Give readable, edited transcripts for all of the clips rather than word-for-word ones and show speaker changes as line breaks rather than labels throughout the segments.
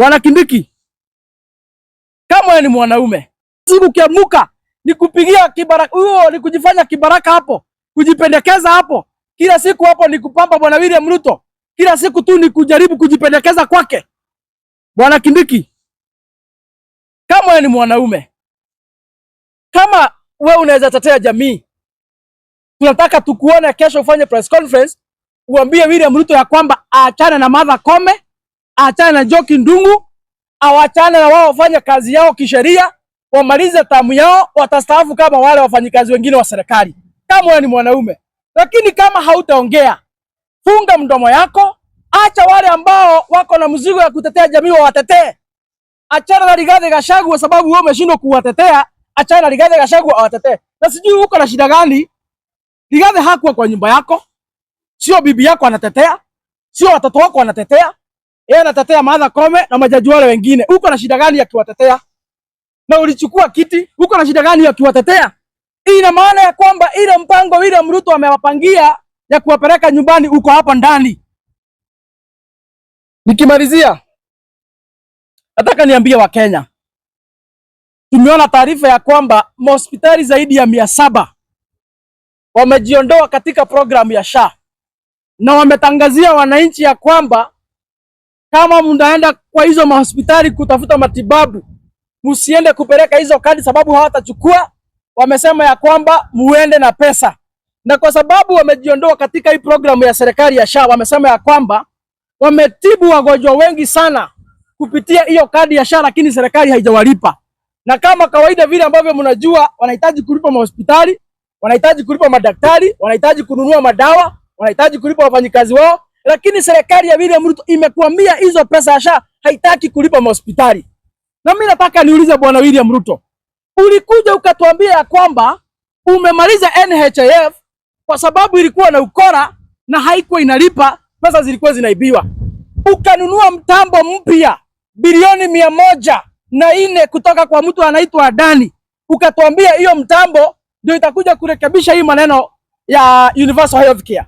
Bwana Kindiki, kama wewe ni mwanaume, siku ukiamuka ni kupigia kibaraka huo, ni kujifanya kibaraka hapo, kujipendekeza hapo, kila siku hapo ni kupamba Bwana William Ruto, kila siku tu ni kujaribu kujipendekeza kwake. Bwana Kindiki, kama wewe ni mwanaume, kama wewe unaweza tetea jamii, tunataka tukuone kesho ufanye press conference, uambie William Ruto ya kwamba aachane na Martha Koome, aachane na Njoki Ndung'u, awachane na wao wafanye kazi yao kisheria, wamalize term yao, watastaafu kama wale wafanyikazi wengine wa serikali. Kama wewe ni mwanaume. Lakini kama hautaongea, funga mdomo yako, acha wale ambao wako na mzigo ya kutetea jamii wawatetee. Achana na Rigathi Gachagua sababu wewe umeshindwa kuwatetea. Achana na Rigathi Gachagua awatetee. Na sijui uko na shida gani? Rigathi hakuwa kwa nyumba yako, sio bibi yako anatetea, sio watoto wako wanatetea. Yeye anatetea Martha Koome na majaji wale wengine. Uko na shida gani ya kuwatetea? Na ulichukua kiti, uko na shida gani ya kuwatetea? Ina maana ya kwamba ile mpango William Ruto amewapangia ya kuwapeleka nyumbani uko hapa ndani. Nikimalizia, nataka niambie Wakenya, tumeona taarifa ya kwamba mahospitali zaidi ya 700 wamejiondoa katika programu ya SHA na wametangazia wananchi ya kwamba kama mnaenda kwa hizo mahospitali kutafuta matibabu, msiende kupeleka hizo kadi sababu hawatachukua. Wamesema ya kwamba muende na pesa, na kwa sababu wamejiondoa katika hii programu ya serikali ya SHA, wamesema ya kwamba wametibu wagonjwa wengi sana kupitia hiyo kadi ya SHA, lakini serikali haijawalipa. Na kama kawaida vile ambavyo mnajua, wanahitaji kulipa mahospitali, wanahitaji kulipa madaktari, wanahitaji kununua madawa, wanahitaji kulipa wafanyikazi wao, lakini serikali ya William Ruto imekwamia hizo pesa ya SHA, haitaki kulipa mahospitali. Na mimi nataka niulize Bwana William Ruto, ulikuja ukatuambia ya kwamba umemaliza NHIF kwa sababu ilikuwa na ukora na haikuwa inalipa, pesa zilikuwa zinaibiwa. Ukanunua mtambo mpya bilioni 104 kutoka kwa mtu anaitwa Adani, ukatuambia hiyo mtambo ndio itakuja kurekebisha hii maneno ya universal health care.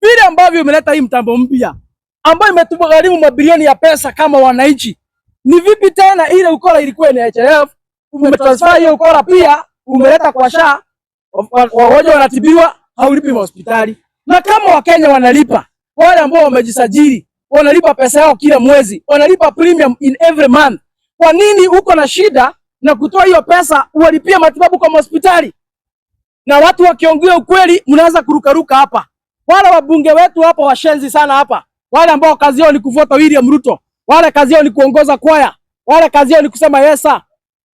Vile ambavyo umeleta hii mtambo mpya ambayo imetugharimu mabilioni ya pesa kama wananchi, ni vipi tena ile ukora ilikuwa NHIF umetransfer hiyo ukora pia umeleta kwa SHA, wagonjwa wanatibiwa, haulipi mahospitali. Na kama Wakenya wanalipa, wale ambao wamejisajili wanalipa pesa yao kila mwezi, wanalipa premium in every month. Kwa nini uko na shida na kutoa hiyo pesa uwalipie matibabu kwa hospitali? Na watu wakiongea ukweli, mnaanza kurukaruka hapa. Wale wabunge wetu hapa washenzi sana hapa, wale ambao kazi yao ni kufuata William Ruto, wale kazi yao ni kuongoza kwaya, wale kazi yao ni kusema yes sir.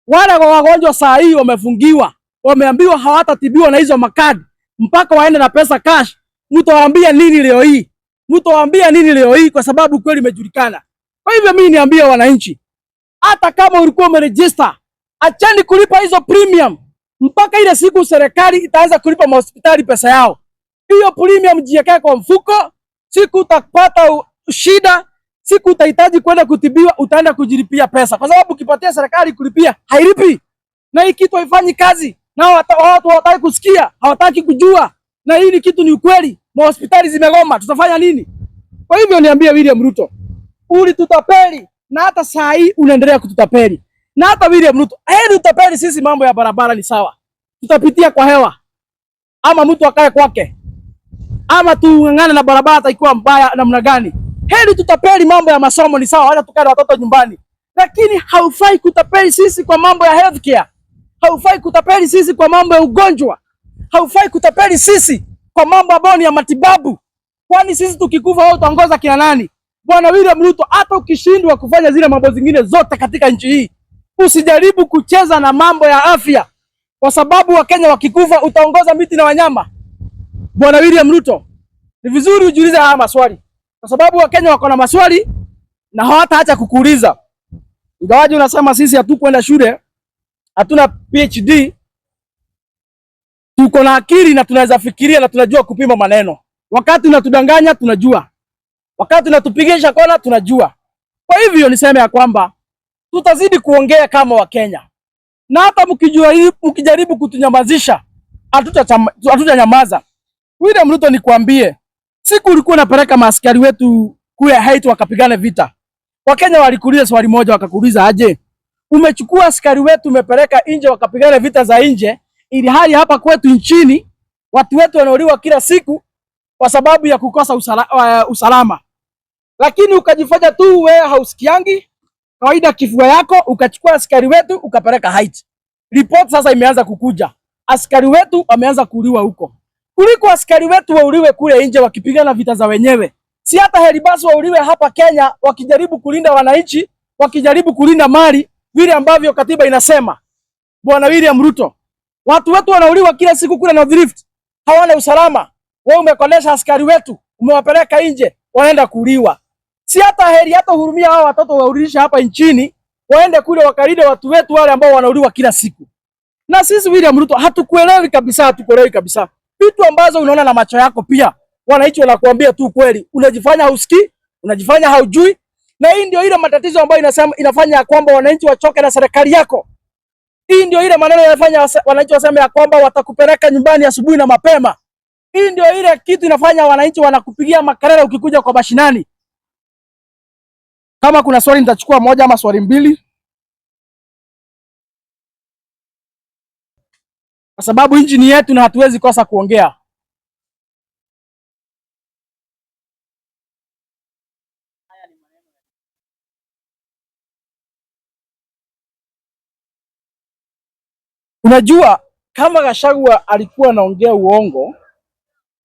Wale wagonjwa saa hii wamefungiwa, wameambiwa hawatatibiwa na hizo makadi mpaka waende na pesa cash. Mtawaambia nini leo hii? Mtawaambia nini leo hii? Kwa sababu kweli imejulikana. Kwa hivyo mimi niambie wananchi, hata kama ulikuwa umeregister, achani kulipa hizo premium mpaka ile siku serikali itaanza kulipa mahospitali pesa yao. Hiyo premium jiwekee kwa mfuko, siku utapata shida, siku utahitaji kwenda kutibiwa, utaenda kujilipia pesa, kwa sababu ukipatia serikali kulipia hailipi, na hii kitu haifanyi kazi, na watu hawataki kusikia, hawataki kujua, na hii ni kitu ni ukweli. Mahospitali zimegoma, tutafanya nini? Kwa hivyo niambie William Ruto, ulitutapeli na hata saa hii unaendelea kututapeli. Na hata William Ruto, heri utapeli sisi, mambo ya barabara ni sawa, tutapitia kwa hewa, ama mtu akae kwake, ama tung'ang'ane na barabara itakuwa mbaya namna gani. Heri tutapeli mambo ya masomo ni sawa, wacha tukae na watoto nyumbani, lakini haufai kutapeli sisi kwa mambo ya healthcare. Haufai kutapeli sisi kwa mambo ya ugonjwa, haufai kutapeli sisi kwa mambo ambayo ni ya matibabu. Kwani sisi tukikufa wewe utaongoza kina nani? Bwana William Ruto, hata ukishindwa kufanya zile mambo zingine zote katika nchi hii, usijaribu kucheza na mambo ya afya, kwa sababu Wakenya wakikufa utaongoza miti na wanyama. Bwana William Ruto, ni vizuri ujiulize haya maswali, kwa sababu Wakenya wako na maswali na hawataacha kukuuliza. Ingawaje unasema sisi hatukwenda shule, hatuna PhD, tuko na akili na tunaweza fikiria na tunajua kupima maneno. Wakati unatudanganya tunajua, wakati unatupigisha kona tunajua. Kwa hivyo niseme ya kwamba tutazidi kuongea kama Wakenya, na hata mkijaribu kutunyamazisha hatutanyamaza. William Ruto, nikwambie, siku ulikuwa unapeleka maaskari wetu kule Haiti wakapigana vita, Wakenya walikuuliza swali moja, wakakuuliza aje, umechukua askari wetu umepeleka nje wakapigana vita za nje, ili hali hapa kwetu nchini watu wetu wanauliwa kila siku kwa sababu ya kukosa usalama, lakini ukajifanya tu wewe hausikiangi kawaida kifua yako, ukachukua askari wetu ukapeleka Haiti. Report sasa imeanza kukuja, askari wetu wameanza kuuliwa huko, kuliko askari wetu wauliwe kule nje wakipigana vita za wenyewe. Si hata heri basi wauliwe hapa Kenya wakijaribu kulinda wananchi, wakijaribu kulinda mali vile ambavyo katiba inasema. Bwana William Ruto, watu wetu wanauliwa kila siku kule North Rift, hawana usalama. Wewe umekodesha askari wetu, umewapeleka nje, wanaenda kuuliwa. Si hata heri hata hurumia hao watoto warudisha hapa nchini, waende kule wakalinde watu wetu wale ambao wanauliwa kila siku. Na sisi William Ruto hatukuelewi kabisa, hatukuelewi kabisa. Vitu ambazo unaona na macho yako pia wananchi wanakuambia tu kweli, unajifanya hausikii, unajifanya haujui. Na hii ndio ile matatizo ambayo inasema inafanya ya kwamba wananchi wachoke na serikali yako. Hii ndio ile maneno yanafanya wananchi waseme ya kwamba watakupeleka nyumbani asubuhi na mapema. Hii ndio ile kitu inafanya wananchi wanakupigia makelele ukikuja kwa mashinani. Kama kuna swali nitachukua moja ama swali mbili, kwa sababu nchi ni yetu na hatuwezi kosa kuongea. Unajua, kama Gachagua alikuwa anaongea uongo,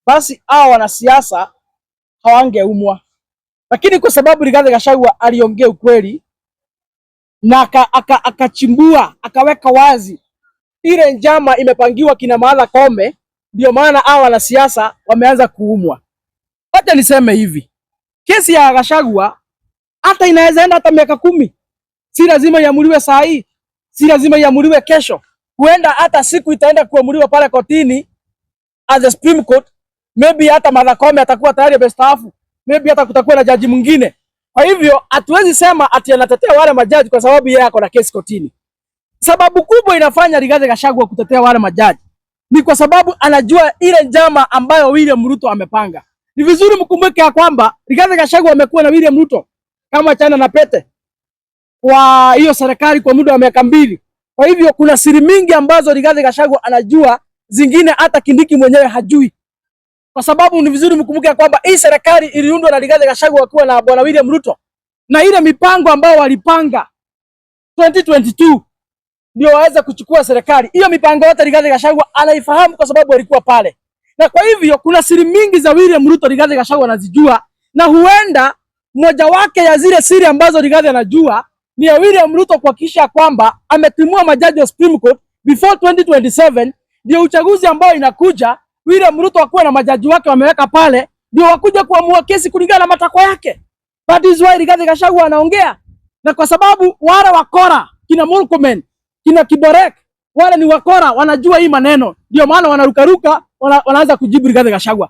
basi hao wanasiasa hawangeumwa, lakini kwa sababu Rigathi Gachagua aliongea ukweli na akachimbua akaweka wazi ile njama imepangiwa kina Martha Koome, ndio maana hao wanasiasa wameanza kuumwa. Wacha niseme hivi, kesi ya Gachagua hata inaweza enda hata miaka 10, si lazima iamuliwe saa hii, si lazima iamuliwe kesho. Huenda hata siku itaenda kuamuliwa pale kotini at the Supreme Court, maybe hata Martha Koome atakuwa tayari amestaafu, maybe hata kutakuwa na jaji mwingine. Kwa hivyo hatuwezi sema ati anatetea wale majaji kwa sababu yeye ako na kesi kotini. Sababu kubwa inafanya Rigathi Gachagua kutetea wale majaji ni kwa sababu anajua ile njama ambayo William Ruto amepanga. Ni vizuri mkumbuke ya kwamba Rigathi Gachagua amekuwa na William Ruto kama chanda na pete kwa hiyo serikali kwa muda wa miaka 2. Kwa hivyo kuna siri mingi ambazo Rigathi Gachagua anajua, zingine hata Kindiki mwenyewe hajui. Kwa sababu ni vizuri mkumbuke kwamba hii serikali iliundwa na Rigathi Gachagua wakiwa na bwana William Ruto, na ile mipango ambayo walipanga 2022 ndio waweze kuchukua serikali. Hiyo mipango yote Rigathi Gachagua anaifahamu kwa sababu alikuwa pale. Na kwa hivyo kuna siri mingi za William Ruto Rigathi Gachagua anazijua, na huenda moja wake ya zile siri ambazo Rigathi anajua ni ya William Ruto kuhakikisha kwamba ametimua majaji wa Supreme Court before 2027, ndio uchaguzi ambao inakuja William Ruto akuwe na majaji wake wameweka pale, ndio wakuja kuamua kesi kulingana na matakwa yake. That is why Rigathi Gachagua anaongea, na kwa sababu wale wakora kina Murkomen kina Kiborek wale ni wakora, wanajua hii maneno, ndio maana wanarukaruka, wanaanza kujibu Rigathi Gachagua.